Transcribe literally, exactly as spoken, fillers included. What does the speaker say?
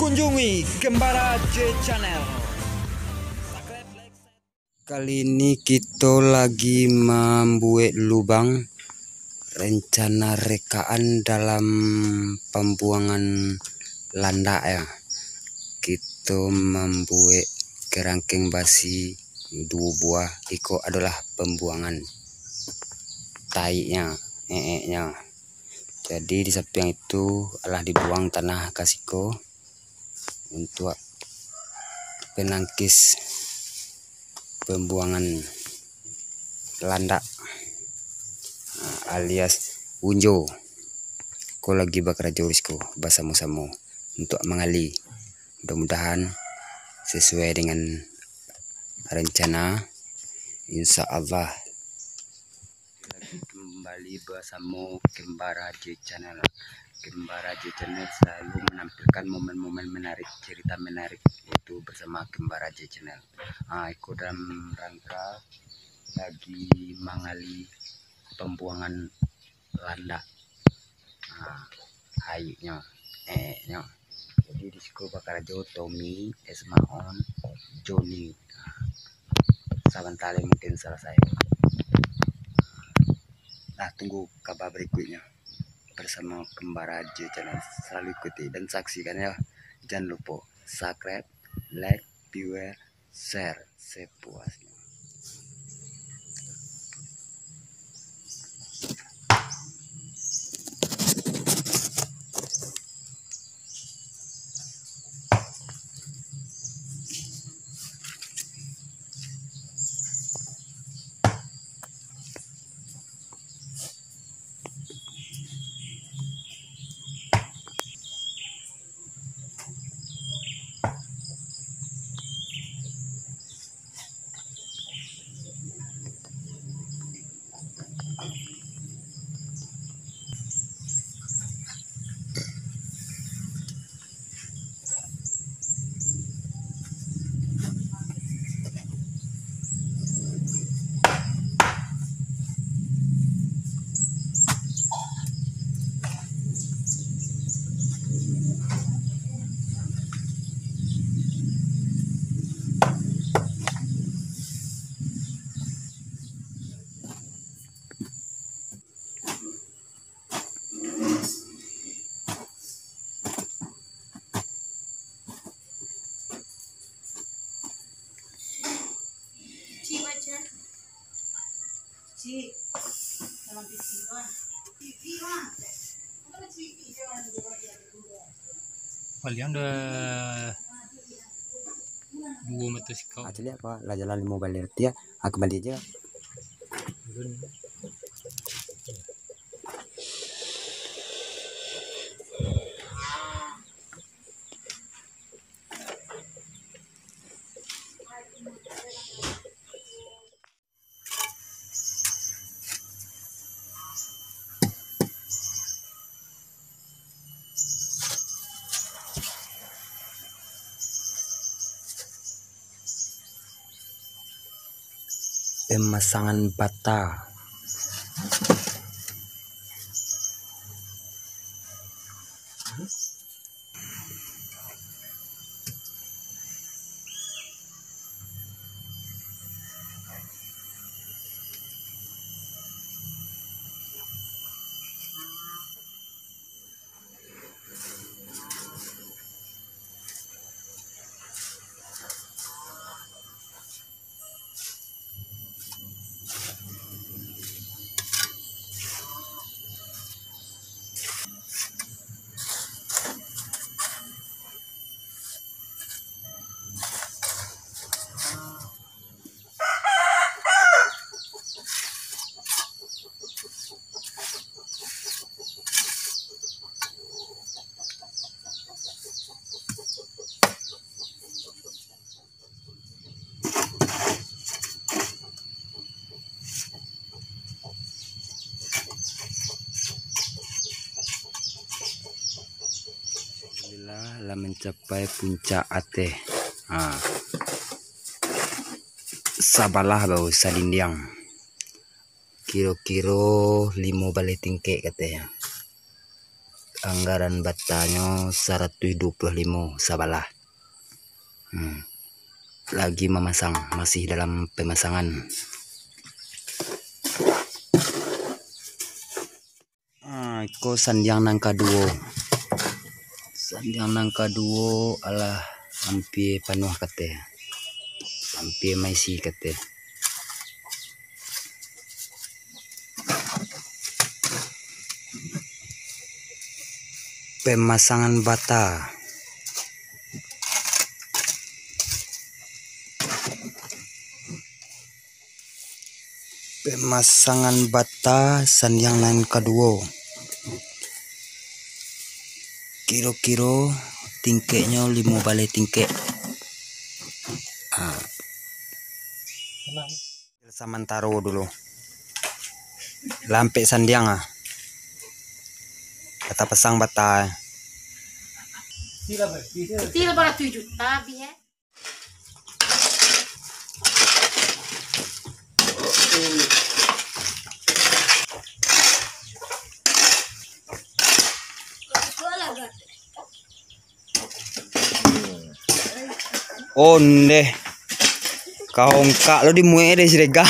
Kunjungi Kembara J Channel. Kali ini kito lagi mambuek lubang, rencana rekaan dalam pambuangan landak, ya. Kito mambuek kerangkeng basi duo buah, iko adolah pambuangan taiknyo, eeknyo. Jadi di sapiang itu alah dibuang tanah ka siko untuak penangkis pambuangan landak, alias unjo. Ko lagi bakarajo di siko basamo-samo untuak mangali. Mudah-mudahan sasuai dengan rencana, insya Allah. Lagi kembali basamo Kembara J Channel. Kembara J Channel selalu menampilkan momen-momen menarik, cerita menarik, yaitu bersama Kembara J Channel. Ah, iko dalam rangka lagi mangali pambuangan landak. Ah, aiknyo, eeknyo. Jadi di siko bakarajo Tommy, Esmaon, Joni. Ah, sabanta lai mungkin salasai. Nah, tunggu kaba barikuiknyo bersamo Kembara J Channel. Salalu ikuti dan saksikan, ya. Jan lupo subscribe, like, viewer, share sepuasnyo. Paliang dah duo motosikal. Ah, caliak apa? Lah jalan limo baleh tiak. Ah, kambali aja. Ulun. Pemasangan bata. Alhamdulillah, lah mancapai puncak ateh. Ha. Sabalah baru sadindiang. Kiro-kiro limo baleh tingkek katonyo. Anggaran batanyo saratuih duo puluah limo sabalah. Hmm. Lagi mamasang, masih dalam pemasangan. Ah, iko sandiang nan kaduo. Sandiang nan kaduo alah ampia panuah kate. Ampia maisi kate. Pemasangan bata. Pemasangan bata sandiang nan kaduo. Kiro-kiro tingkeknyo limo baleh tingkek. Ah. Samantaro dulu. Lampek sandiang ah. Kata pasang bata. Itu lah baratus juta, Bi, eh. Ondeh. Kau ongkak lo dimuek deh si Rega.